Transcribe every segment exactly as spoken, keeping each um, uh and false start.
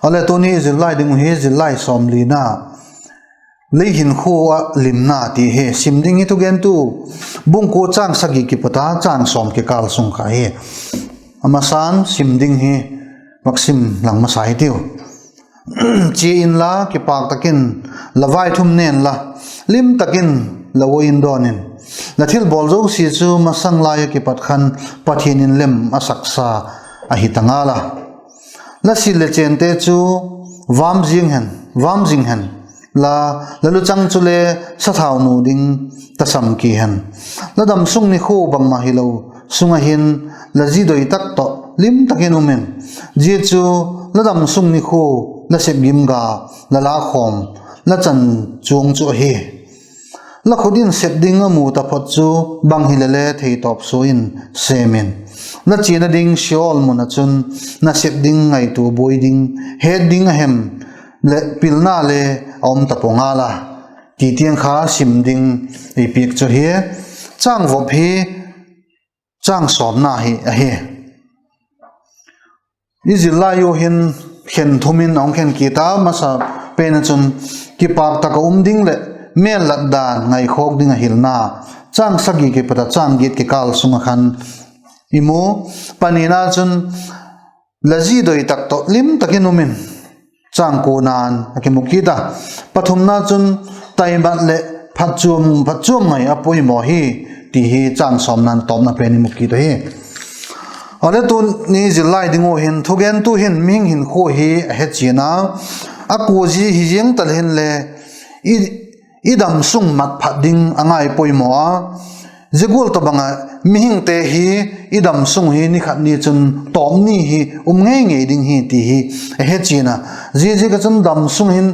Ale tuni zillai ding uh hi zillai sawmlina, lei hinkhua ah limna ti hi sim ding hi Thugentu bung kua châng sagi kipat a châng sawm kikâl sung kha hi. A masa'n sim ding hi, mak sim lang masa hitiu. Chia inla, kipâk tak in la vaithum nen la, lim tak in la uain dawn in; la thilbawl zosia chu masang lai ah kipat khan Pathian in lem a saksa ahi ta ngal a. La sil leh chênte chu vam zing hen, vam zing hen la, la luchang chule sathau nu ding tasam ki hen. La damsung nikhua bangma hilo sung ah hin la zi doi tak tawh lim tak in um in; zia chu la damsung nikhua la sepgim ga la lakhawm la chan chuang chu ahi. La khut in sep ding a mu taphot chu bang hile le theitawp sua in sêm in; la chiana ding Sheol mun ah chun nasep ding, ngaitua buai ding, het ding a hem leh pilna le a um ta pua ngal a, ti tiang kha sim ding ei piak chu hi. Châng vop hi châng sawmna hi ahi. I zillai u hin khen thum in a hung khen kit a, masa pen ah chun kipâk tak ah um ding leh mêllat dan ngaikhawk ding a hilna, châng sagi kipat a châng giat kikâl sung ah khan i mu. Panina chun la zi doi tak tawh lim tak in um in, châng kuana'n a kimu kit a. Pathumna chun taimat leh phatchuam, phatchuam ngai a poimaw hi, ti hi châng sawmna'n tawpna pen i mu kit ahi. Ale tuni zillai ding uh hin Thugentu hin mihing hinkhua hi a hechian a, a kua zi hi ziang ta le hinle i, i damsung mat phat ding a ngai poimaw a, zia gual tawhbang ah mihingte hi i damsung hi ni khat ni chun tawp ni hi um ngei ngei ding hi ti hi a hechian a. Ziaziak ah chun damsung hin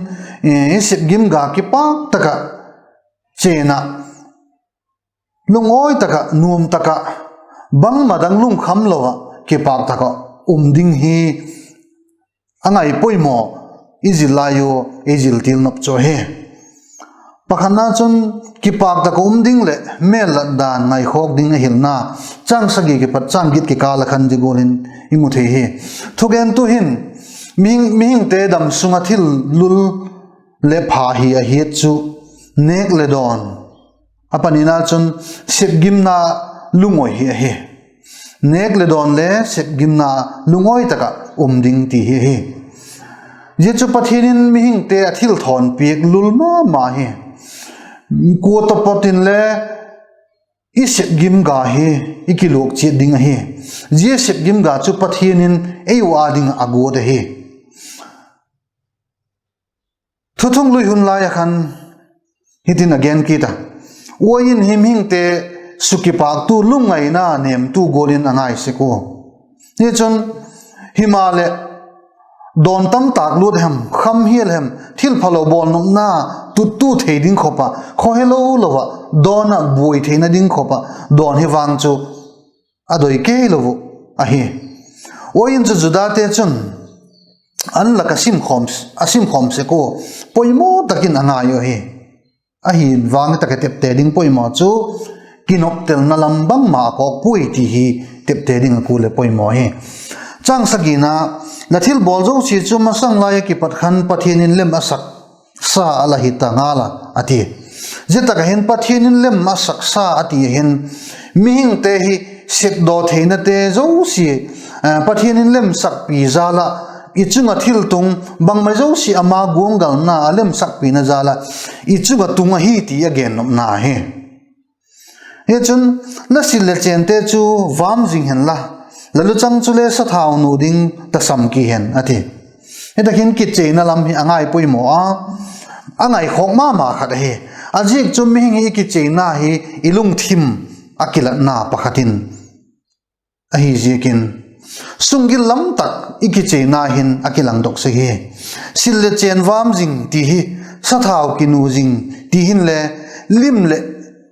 i sepgim ga kipâk tak ah chên ah, lungawi tak ah, nuam tak ah, bangma dang lungkham lo ah kipâk tak ah um ding hi a ngai poimaw i zillai u ei zil til nop chu ahi. Pakhatna chun kipâk tak ah um ding leh mêllat dan ngaikhawk ding a hilna, châng sagi kipat châng giat kikâl ah khan zia gual in i mu thei hi. Thugentu hin mihing, mihingte damsung ah thil lul leh pha hi a hiat chu nêk le dawn, a panina chun sepgimna lungawi hi ahi. Nêk le dawn le sepgimna lungawi tak ah um ding ti hi ahi. Zia chu Pathian in mihingte a thilthawn piak lul ma ma hi. Kua taphot inle i sepgim ga hi i kiluak chiat ding ahi. Zia sepgim ga chu Pathian in ei u â ding ah a guat ahi. Thuthunglui hun lai ah khan hitin a gen kit a: Uain hi mihingte sukipâktu, lungngaina nêmtu gual in a ngai sek ua. Hichun, himaleh, dawn tam tâk lut hem, kham hial hem, thilphalo bawlnopna tuttu thei ding khop ah, khawhelo lo ah dawn ah buai theina ding khop ah dawn hi vang chu a doi kei lo uh ahi. Uain chu Judate chun an lak a simkhawm, a simkhawm sek ua, poimaw tak in a ngai uh ahi. Ahi vang tak ah tepte ding poimaw chu kinoptelna lam bangma a kawk puai ti hi tepte ding a kul leh poimaw hi. Chang sagina, la thilbawl zosia chu masang lai ah kipat khan Pathian in lem a saksa a la hi ta ngal a, a ti. Zia tak ah hin Pathian in lem a saksa a ti hin, mihingte hi sepdaw theinate zosia, eh, Pathian in lemsakpi jal ah, i chung ah thil tung, bangma zosia ama guanggalna a lemsakpina jal ah i chung ah tung ahi ti a gennopna hi. Hichun, la sil leh chênte chu vam zing hen la, la luchang chule sathau nu ding tasam ki hen, a ti. Hitak hin kicheina lam hi a ngai poimaw a, a ngaikhawk ma ma khat ahi. A ziak chu mihing hi i kicheina hi i lungthim a kilatna pakhat in ahi ziakin, sunggil lam tak i kicheina hin a kilangdok sek hi. Sil leh chên vam zing ti hi, sathau kinu zing ti hinle, lim leh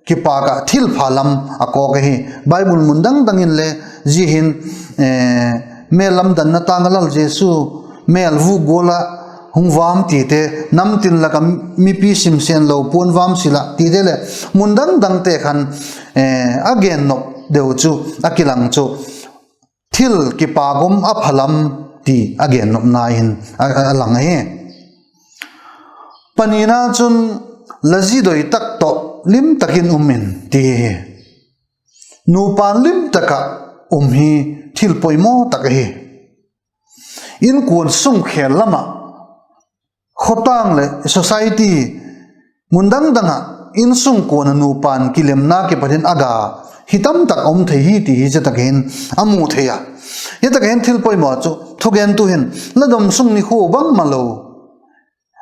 kipâk ah thilpha lam a kawk ahi. Bible mun dang dang inle zia hin, eh, mêl lamdanna tâng ah Lal Jesu mêl vuk gual ah hung vam tite, namtin lak ah mipi simsen lo puan vam sil ah tite leh mun dang dangte khan, eh, a gennop deu chu, a kilang chu, thil kipâk um a pha lam, ti a gen nopna hin a, a lang ahi. Panina chun, la zi doi tak tawh lim tak in um in ti hi. Nupa lim tak ah um hi thil poimaw tak ahi. Inkuan sung khêl lam ah, khawtâng leh society mun dang dang ah insungkuan a nupa'n kilemna kipat in a ga hi tam tak a um thei hi ti hi zia tak hin a mu thei a. Zia tak hin thil poimaw chu thugentu hin, la damsung nikhua bangmalo,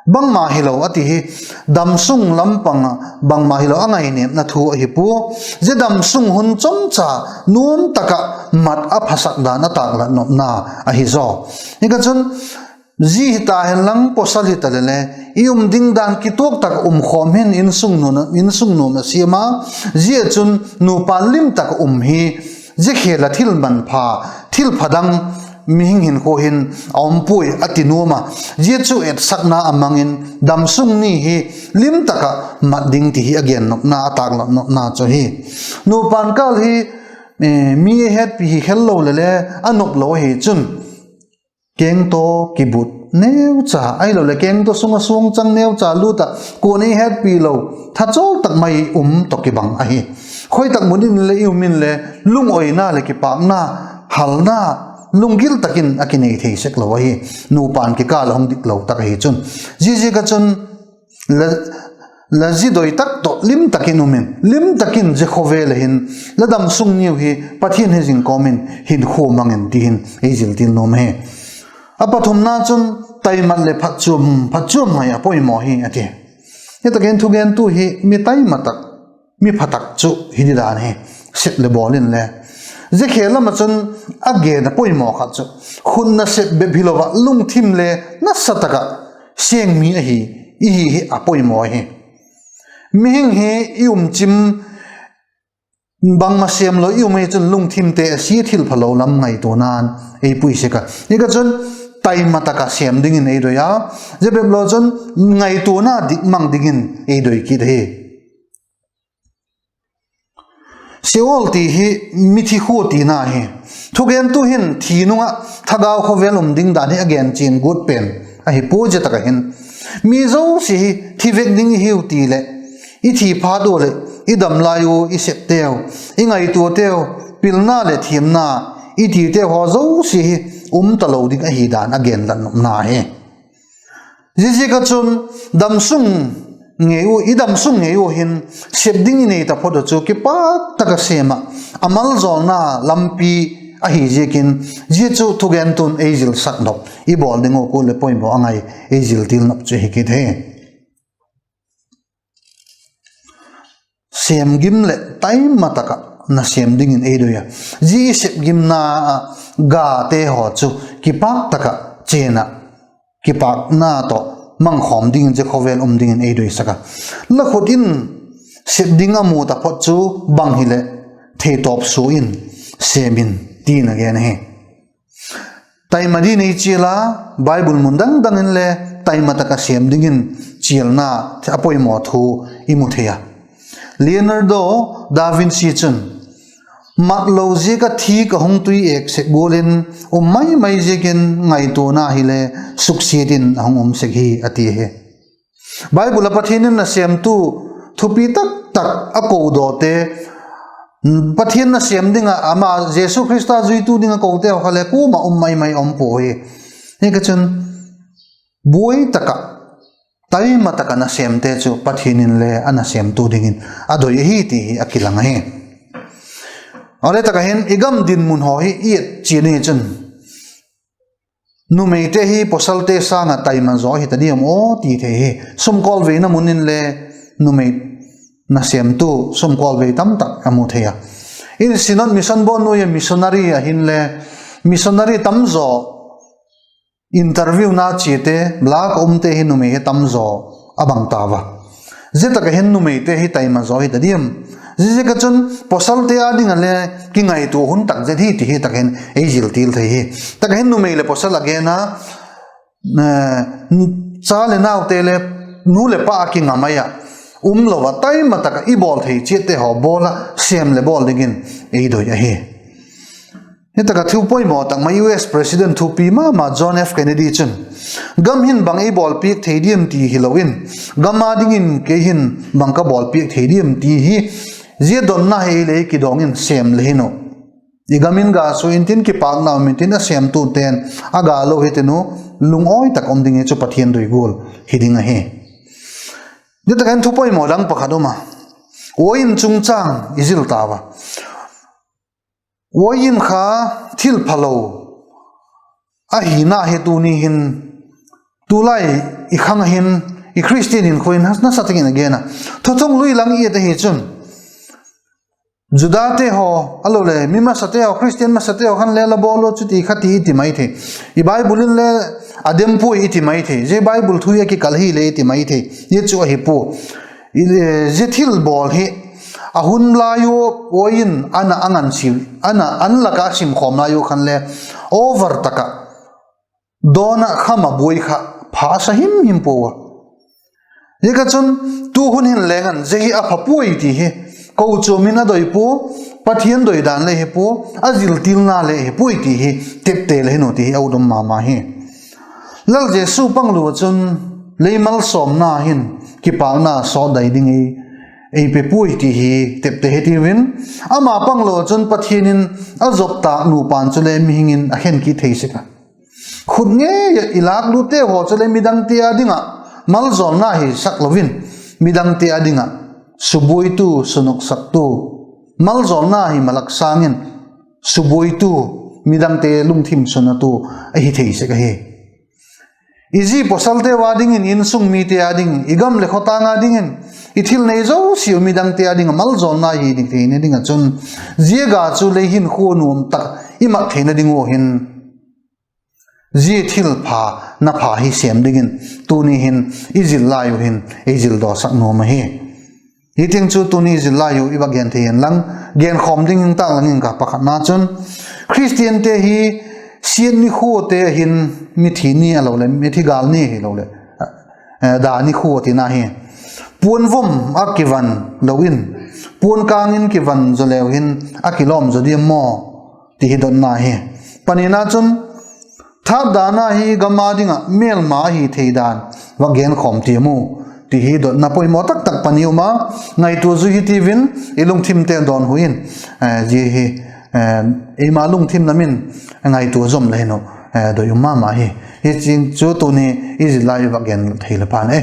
bangma hilo a ti hi, damsung lam pang ah bangma hilo a ngainêpna thu ahi pua. Zia damsung hun chomcha nuam tak ah mat a phasak dan a tâklat nopna ahi zaw. Hi kha chun, zi hita hen lang, pawsal hita leh le, i um ding dan kituak tak ah um khawm hin insung nuam a siam a, zia chun nupa lim tak ah um hi zia khêl a thil manpha, thil phadang mihing hinkhua hin a um puai a ti nuam a. Zia chu etsakna a mang in damsung ni hi lim tak ah mat ding ti hi a gen nopna, a tâklat nopna chu hi. Nupa'n kâl hi, eh, mi ei hetpi hi khel lo leh le a nop lo ahi chun, kengtaw kibut neucha ahiloleh kengtaw sung ah suangchang neucha lût ah, kua'n ei hetpi lo, thachawl tak mai um tawh kibang ahi. Khoi tak mun in le i um in le, lungawina leh kipâkna, halna, lunggil tak in a kinei thei sek lo ahi. Nupa'n kikâl a hung dik lo tak ahi chun, ziaziak ah chun, la, la zi doi tak tawh lim tak in um in, lim tak in zia khawvel ah hin la damsung niu hi Pathian hezing kawm in hinkhua mang in ti hin ei ziltil nuam ahi. A pathumna chun, taimat leh phatchuam, phatchuam mai a poimaw hi a ti. Hi tak in thugentu hi mi taimat tak, mi pha tak chu hi di dan hi, sep leh bawl in le. Zia khêl lam ah chun a gen a poimaw khat chu, khut nasep bep hilo ah lungthim le nasa tak ah sêng mi ahi, i hi hi a poimaw ahi. Mihing hi i um chim, bangma sêm lo i um ahi chun lungthimte a sia, thilphalo lam ngaituana'n ei pui sek a. Hi kha chun taimat tak ah sêm dingin ei doi a, zia bep lo chun ngaituana dik mang dingin ei doi kit ahi. Sheol ti hi mithi khua tina hi. Thugentu hin thi nung ah thagau khawvel um ding dan hi a gen chian guat pen ahi pua. Zia tak ah hin mi zosia hi thi vek ding i hiu ti leh, i thi phat ua leh i dam lai u i septeu, i ngaituateu, pilna leh thiamna i titeu haw zosia hi um talo ding ahi dan a genlat nopna hi. Ziaziak ah chun damsung ngei u, i damsung ngei ua hin sep ding i nei taphot uh chu kipâk tak ah sêm ah, a maljawlna lampi ahi ziakin, zia chu thugentu'n ei zilsak nop, i bawl ding uh kua leh poimaw a ngai ei ziltil nop chu hi kit hi. Sêm gim leh taimat tak ah nasêm dingin ei doi a, zia i sep gimna ah gate haw chu kipâk tak ah chên ah, kipâkna tawh mangkhawm dingin zia khawvel um dingin ei doisak a. La khut in sep ding a mu taphot chu bang hileh theitawp sua in sêm in ti'n a gen ahi. Taimat dingin ei chial a, Bible mun dang dang in le taimat tak ah sêm dingin chialna a poimaw thu i mu thei a. Leonardo da Vinci chun, matlo ziak ah thîk a hung tui êk sek gual in, um mai mai ziakin ngaituana hile suksiat in a hung um sek hi, a ti hi. Bible ah Pathian in nasêmtu thupi tak tak a kodawte, Pathian nasêm ding ah ama Jesu Khrista zuitu ding a kote haw kha le kuama um mai mai a um pua hi. Hi kha chun buai tak ah, taimat tak ah nasêmte chu Pathian in le a nasêmtu dingin a doi ahi ti hi a kilang ahi. Ale tak ah hin i gam dinmun haw hi i et chian hi chun, numeite hi pawsalte sâng ah taimat zaw hita diam aw ti thei hi. Sumkawl veina mun in le numei nasêmtu sumkawl vei tam tak a mu thei a. In Synod Mission Board nuai ah missionary ah hin le missionary tam zaw interviewna chiate, lak a umte hi numei hi tam zaw a bang ta ua. Zia tak ah hin numeite hi taimat zaw hita diam? Ziaziak ah chun pawsalte â ding ah le kingaitua hun tak zet hi ti hi tak hin ei ziltil thei hi. Tak ah hin numei leh pawsal a gen a, cha leh naute le nu leh pa a kinga mai ah, umlo ah taimat tak ah i bawl thei chiatte haw bawl ah sêm leh bawl dingin ei doi ahi. Hi tak ah thu poimaw tak mai U S President thupi ma ma John F Kennedy chun, gam hin bang ei bawlpiak thei diam ti hilo in, gam â dingin kei hin bang ka bawlpiak thei diam ti hi, zia dotna hi ei le kidawng in sêm le hin uh. I gam in ga sua intin, kipâkna um intin, a sêmtute'n a ga lo hitin uh, lungawi tak um ding hi chu Pathian doi gual hi ding ahi. Zia tak ah hin thu poimaw dang pakhat um a, uain chungchâng i zil tau a. Uain kha thil phalo ahina hi tuni hin, tulai i khang ah hin, i Khristian hinkhua in nasa tak in a gen a. Thuthung lui lang i et ahi chun, Judate haw, ahilole mi masate haw, Khristian masate haw khan le la bawl u, chuti kha ti i ti mai thei. I Bible in le a dem puai i ti mai thei. Zia Bible thu hi a kikal hile i ti mai thei. Zia chu ahi pua. Zia thil bawl hi a hun lai ua uain ana, ana an lak ah simkhawm lai ua khan le over tak ah dawn ah kham a buai kha pha a sa him him pua a. Ziak a chun tu hun hin leng an zia hi a pha puai ti hi kochuam in a doi pua, Pathian doi dan le hi pua, a ziltilna le hi puai ti hi tepte le hin uh ti hi a ut um ma ma hi. Lal Jesu panglo ah chun lei malsawmna hin kipâkna sawt dai ding ei pe puai ti hi tepte hi tiu in, ama panglo ah chun Pathian in a zop tâk nupa'n chule mihing in a khen kit thei sek a. Khut ngei ah i lâk lutte haw chule midangte â ding ah maljawlna hi sak lo in, midangte â ding ah subuaitu, sunoksaktu, maljawlna hi malak sâng in subuaitu, midangte lungthim sunatu ahi thei sek ahi. I zi pawsalte â dingin, insung mite â dingin, i gam leh khawtâng â dingin, i thil nei zosiau midangte â ding ah maljawlna hi ding theina ding ah chun, zia ga chu lei hinkhua nuam tak i mat theina ding ua hin, zia thil pha, na pha hi sêm dingin tuni hin i zil lai uh hin ei zildawsak nuam ahi. Hi tiang chu tuni i zil lai uh i va gen thei hen lang, genkhawm ding hing tâk lang in ka pakhatna chun, Khristiante hi siat nikhuate hin, mithi ni ahiloleh mithi gâl ni ahiloleh da nikhua tina hi, puan vom ah kivan lo in, puan kâng in kivan zaw leu hin a kilawm zaw diam maw ti hi dotna hi. Panina chun, thâtdana hi gam â ding ah mêlma ahi thei dan va genkhawm tiam u ti hi dotna poimaw tak tak pani um a, ngaitua zui hi tiu in, i lungthimte dawnhu in, zia hi eima lungthim lam in ngaitua zom le hin uh, doi um ma ma hi. Hi tiang chu tuni i zil lai i va gen thei le pan e.